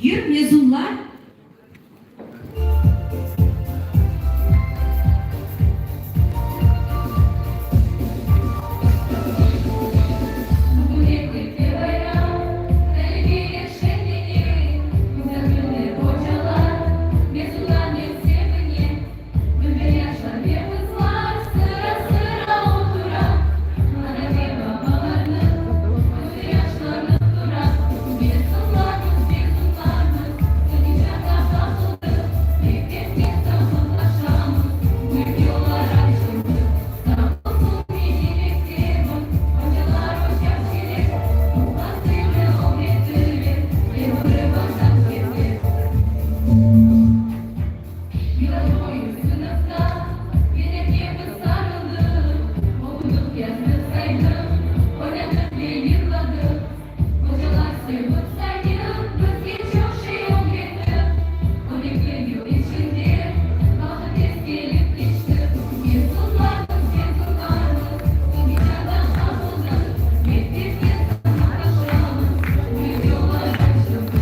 Yır mezunlar. Bugün mektepte bayram, talebeler şenlene, Güzel günler ocalar, mezunlarnen sevine. Dülber yaşlar ve qızlar sıra-sıra otura, Ana ve babalarnıñ közü yaşlanıp tura. Mezunlarmız, mezunlarmız, Hatice tapıldı, Mektepnen sağlıqlaşamız, Büyük yollar açıldı. Sağ olsun milliy mektebim, Ocalar ocaq çelek, Tuvğan tilni ögrettiler, Devri baştan keter. Yıllar boyu sınıfta Mektepke biz sarıldıq, Oqudıq, yazdıq, saydıq, Oynadıq ve yırladıq. Ocalar sevip sayıp, Bizge çoq şey ögretti. On eki yıl içinde Vaqıt tez kelip keçti. Mezunlarmız, mezunlarmız, Imtiandan qapıldıq, Mektepnen sağlıqlaşamız, Büyük yollar açıldı.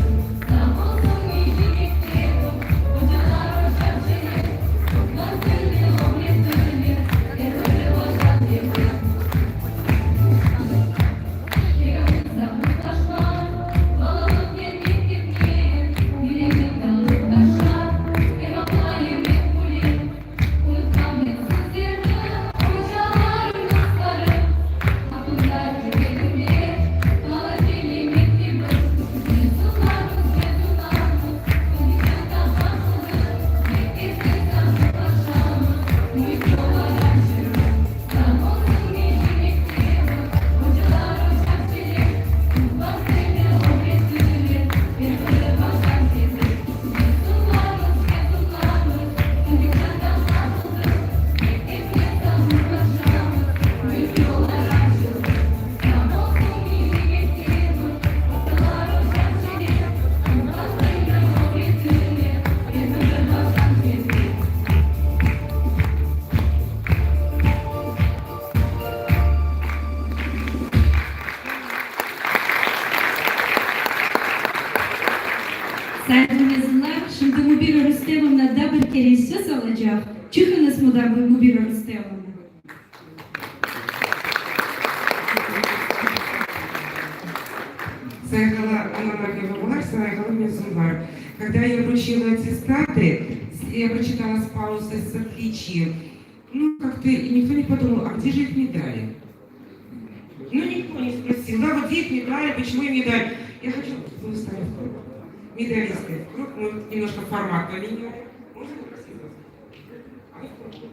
Sağ olsun milliy mektebim, Ocalar ocaq çelek, Tuvğan tilni ögrettiler, Devri baştan keter. Kerekmiz sağlıqlaşmaq, Balalıqnen, mektepnen, Yüregim tolıp taşar, Em ağlayım, em külem. Unutmam men sizlerni, Ocalarım, dostlarım, Aqlımda, yüregimde Qalır milliy mektebim. Mezunlarmız, mezunlarmız, İmtiandan qapıldıq, Mektepnen sağlıqlaşamız, Büyük yollar açıldı. Sağ olsun milliy mektebim, Ocalar ocaq çelek, Tuvğan tilni ögrettiler, Devri baştan keter. Mezunlarmız, mezunlarmız, İmtiandan qapıldıq, Mektepnen sağlıqlaşamız, Büyük yollar açıldı. Sağ olsun milliy mektebim, Ocalar ocaq çelek, Tuvğan tilni ögrettiler, Devri baştan keter. Sayğılı mezunlar, şimdi Mübire Rustemovna da bir kere söz alacaq. Çıqıñız Mübire Rustemovna. Sayğılı analar ve babalar, sayğılı mezunlar! Когда я вручила аттестаты, я прочитала с паузой с отличием, ну, как-то никто не подумал, а где же их медали? Ну, никто не спросил, да, вот где их медали, почему им не дали? Я хочу, чтобы вы встали в круг. Медалисты в круг, мы немножко формат поменяли. Можно попросить вас? А вы в круг.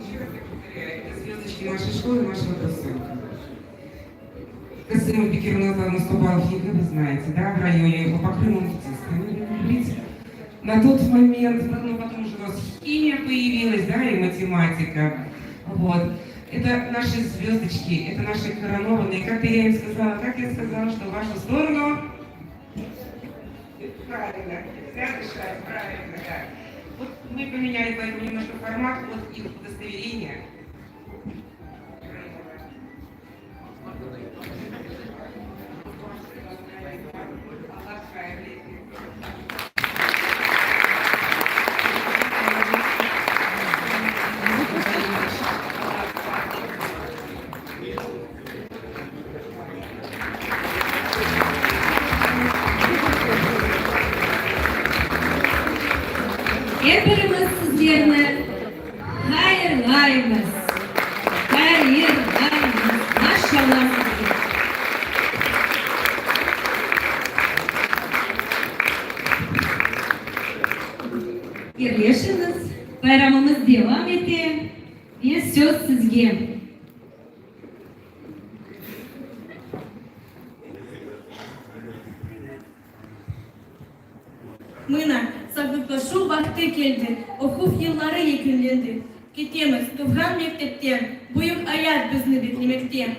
Еще раз я повторяю, это звездочки нашей школы, нашего поселка. Касымов Бекир у нас дал на 100 баллов ЕГЭ, вы знаете, да, в районе, по Крыму он единственный любитель. На тот момент, ну, потом уже у нас химия появилась, да, и математика. Вот. Это наши звездочки, это наши коронованные. Как-то я им сказала, как я сказала, что в вашу сторону... Правильно, нельзя дышать, правильно, да. Вот мы поменяли поэтому немножко формат от их удостоверения. Allah hayırlı etsin. Er birimiz sizlerni hayırlaymız! Hayırlaymız! Maşallah sizge! Yerleşiñiz, bayramımız devam ete ve söz sizge. Mına, sağlıqlaşuv vaqtı keldi, oquv yılları yekünlendi. Ketemiz, tuvğan mektepten, büyük ayat bizni beklemekte.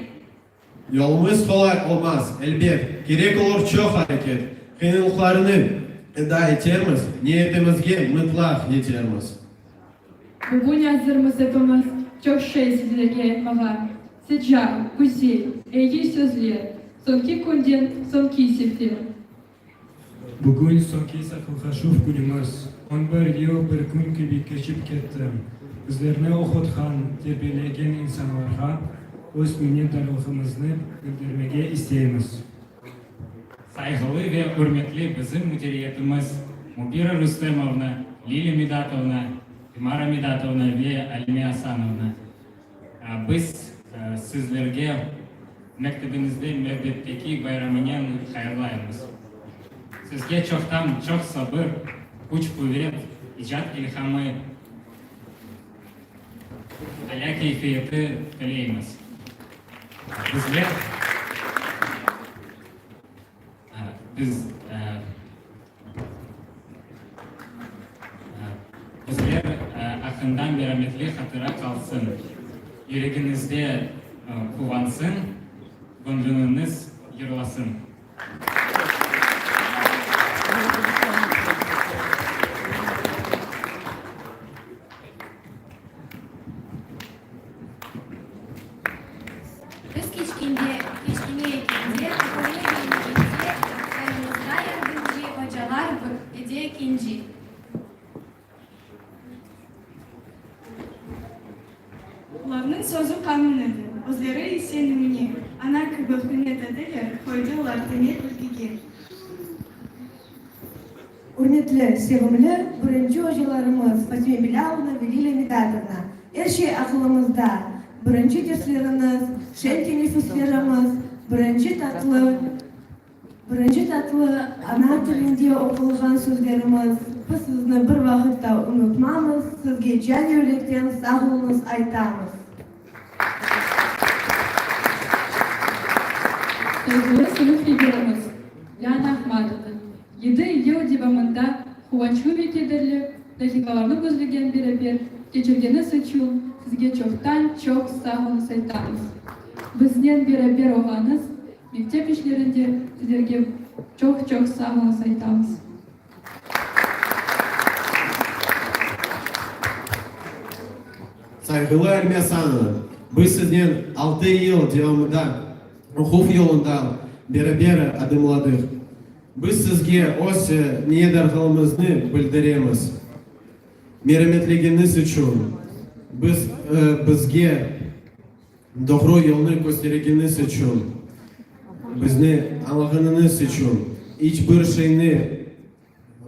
Yolumız qolay olmaz, elbet, kerek olur çoq areket. Qıyınlıqlarnı. eda etermiz, niyetimizge mıtlaq yetermiz. Bugün azırmız epimiz çoq şey sizlerge aytmağa, Sıcaq, güzel, eyi sözler, soñki künden soñki sefer. Bugün soñki saqılqaşuv künümiz. On bir yıl bir kün kibi keçip ketti. Bizlerni oqutqan, terbiyelegen insanlarğa öz minnetdarlığımıznı bildirmege isteymiz. Sayğılı ve ürmetli bizim müdiriyetimiz Mübira Rüstemovna, Lilâ Midatovna, Timara Midatovna ve Alime Asanovna, biz sizlerge mektebiñizde nevbetteki bayramınen hayırlaymız. Sizge çoqtan çoq sabır, küç-quvet, icat ilhamı, alâ keyfiyeti tileymiz. Bizler, biz, bizler aqqında merametli hatıra qalsın, yüregiñizde quvansın, göñlüñiz yırlasın. Biz keçkende, kiçkene ekende, oquvnı bilmegende, yanımızda yardımcı ocalar bir edi ekinci. Olarnıñ sözü qanun edi, özleri ise nümüne, ana kibi hürmet ediler, qoydılar temel bilgige. Ürmetli, sevimli birinci ocalarımız Fatime Bilâlovna ve Lilâ Midatovna, er şey aqılımızda, birinci dersleriñiz, şeñ teneffüslerimiz, birinci tatlı, birinci tatlı ana tilinde oqulğan sözlerimiz, biz sizni bir vaqıt da unutmamız, sizge can-yürekten sağ oluñız aytamız. Sayğılı sınıf reberimiz Lâna Ahmatovna, yedi yıl devamında quvançlı ve kederli daqiqalarnı bizlernen beraber keçirgeniz içün sizge çoqtan-çoq sağ oluñız aytamız. Biznen beraber olğanıñız mektep işlerinde sizlerge çoq-çoq sağ oluñız aytamız. Sayğılı Erme Asanova, biz siznen altı yıl devamında oquv yolunda beraber adımladıq. Biz sizge öz minnetdarlığımıznı bildiremiz. Merametligiñiz içün, biz bizge doğru yolnı köstergeniñiz içün, bizni añlağanıñız içün, iç bir şeyni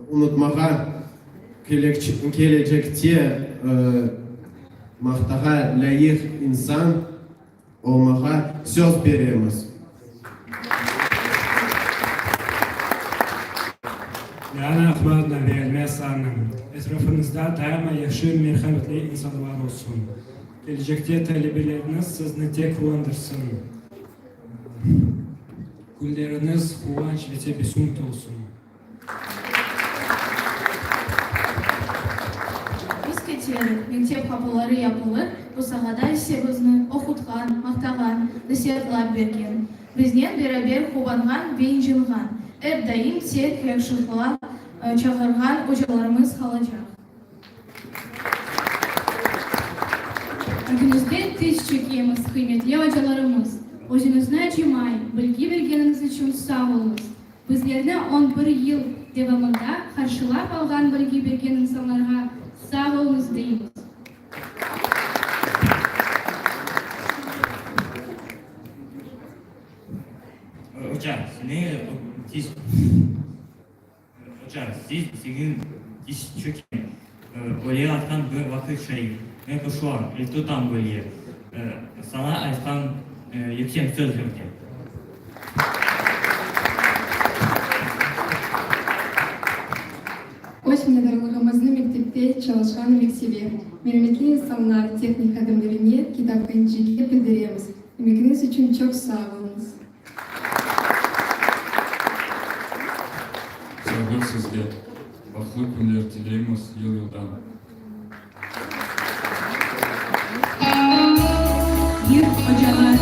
unutmağa, kelecekte maqtağa lâyıq insan olmağa söz beremiz. Liana Ahmadovna ve Elmaz hanım, etrafıñızda daima yahşı, merhametli insanlar olsun. Kelecekte talebeleriñiz sizni tek quvandırsın. Künleriñiz quvanç ve tebessüm tolsun. Biz keterik, mektep qapuları yapılır, bosağada ise bizni oqutqan, maqtağan, nasiatlar bergen, biznen beraber quvanğan ve incınğan, er daim tek yahşılıqqa çağırğan ocalarımız qalacaq. Ögümizde tiz çökemiz, qıymetli ocalarımız, özüñizni acımay, bilgi bergeniñiz içün sağ oluñız. Bizlerni on bir yıl devamında qarşılap alğan bilgi bergen insanlarğa sağ oluñız deymiz. Oca, ne tiz Oca, siz siñiñ tiz çöken, öyle aytqan bir vaqıt şair, Men qoşulam, el tutam gölge, Saña aytqan yüksek sözlerge. Öz minnetdarlığımıznı mektepte çalışqan emeksever, merametli insanlar, tehnik hadimlerine, kitaphancige bildiremiz. Emegiñiz içün çoq sağ oluñız. Sabır sizge, bahtlı künler tileymiz yıl-yıldan. Yır, ocalar.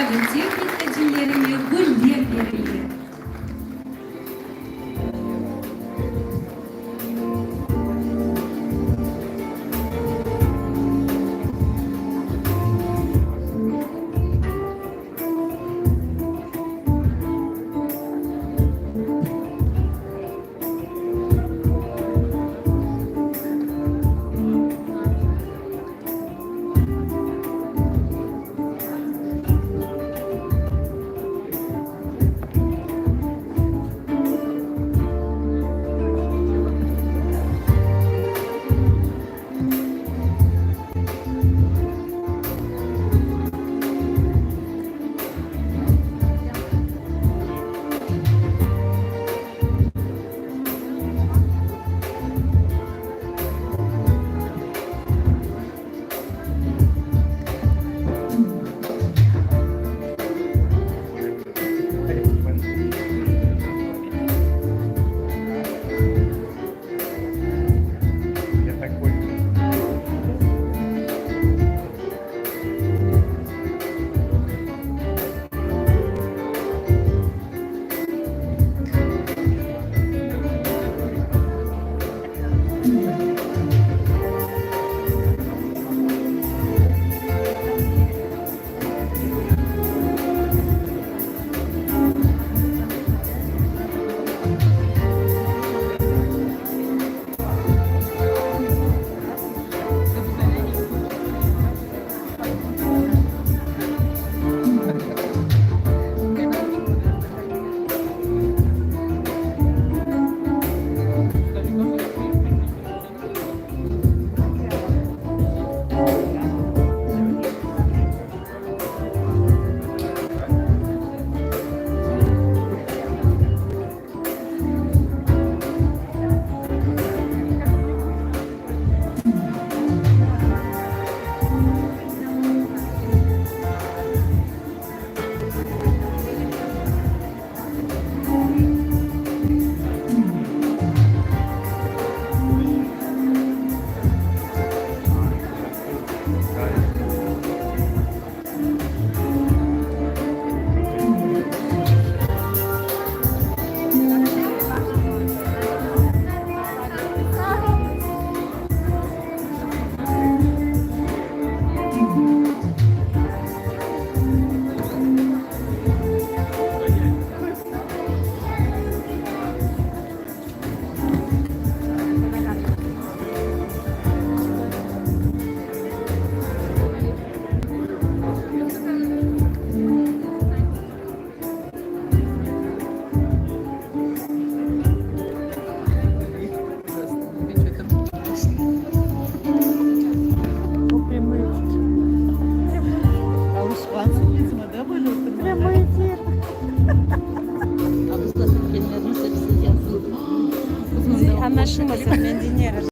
Radioteknik hadimlerine güller berile.